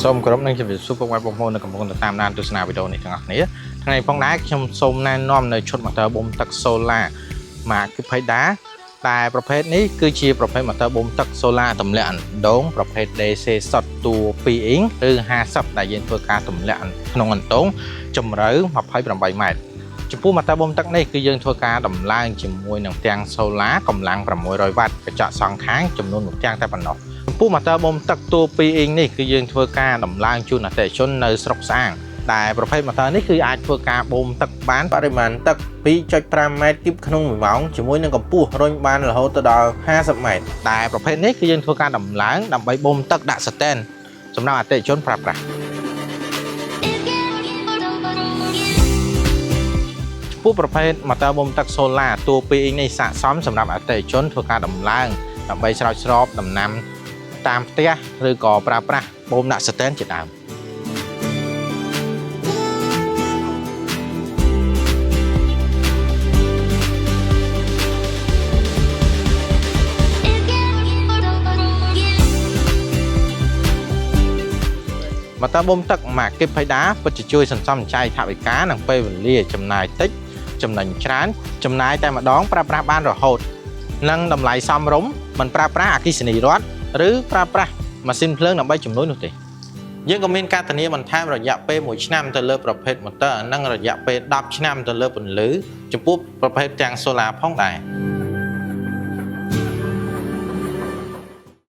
សូមគោរពនិងជម្រាបសួរពុកម៉ែបងប្អូននៅកំពុងតែតាមដានទស្សនាវីដេអូនេះទាំងអស់គ្នាថ្ងៃនេះផងដែរខ្ញុំសូមណែនាំនៅឈុតម៉ូទ័របូមទឹក Solar ម៉ាក Kipeda តែប្រភេទនេះគឺជាប្រភេទម៉ូទ័របូមទឹក Solar ទម្លាក់អណ្ដូងប្រភេទ DC សុទ្ធតួ2អ៊ីងឬ50ដែលយើងធ្វើការទម្លាក់ក្នុងអណ្ដូងជម្រៅ28ម៉ែត្រចំពោះម៉ូទ័របូមទឹកនេះគឺយើងធ្វើការដំឡើងជាមួយនឹងផ្ទាំង Solar កម្លាំង600វ៉ាត់កញ្ចក់សងខាងចំនួនមួយផ្ទាំងតែប៉ុណ្ណោះ ចំពោះម៉ូទ័របូមទឹកតួ2អ៊ីងនេះគឺយើងធ្វើការដំឡើងជូនអតិថិជននៅស្រុកស្អាងដែលប្រភេទម៉ូទ័រនេះគឺអាចធ្វើការបូមទឹកបានបរិមាណទឹក2.5ម៉ែត្រគីបក្នុង1ម៉ោងជាមួយនឹងកម្ពស់រុញបានរហូតទៅដល់50ម៉ែត្រដែលប្រភេទនេះគឺយើងធ្វើការដំឡើងដើម្បីបូមទឹកដាក់ស្តែនសម្រាប់អតិថិជនប្រើប្រាស់ចំពោះប្រភេទម៉ូទ័របូមទឹក Solar តួ2អ៊ីងនេះស័ក្តិសមសម្រាប់អតិថិជនធ្វើការដំឡើងដើម្បីស្រោចស្រពដំណាំតាមផ្ទះឬក៏ប្រើប្រាស់បូមដាក់ស្តែនជាដើម ម៉ូទ័របូមទឹកម៉ាកេបផៃដាពិតជាជួយសន្សំសំចៃថវិកានិងពេលវេលាចំណាយតិចចំណេញច្រើនចំណាយតែម្ដងប្រើប្រាស់បានរហូតនិងតម្លៃសមរម្យមិនប្រើប្រាស់អគ្គិសនីរដ្ឋឬប្រើប្រាស់ម៉ាស៊ីនភ្លើងដើម្បីជំនួយនោះទេយើងក៏មានការធានាបន្ថែមរយៈពេល1ឆ្នាំទៅលើប្រភេទម៉ូទ័រនិងរយៈពេល10ឆ្នាំទៅលើពន្លឺចំពោះប្រភេទទាំង Solar ផងដែរ។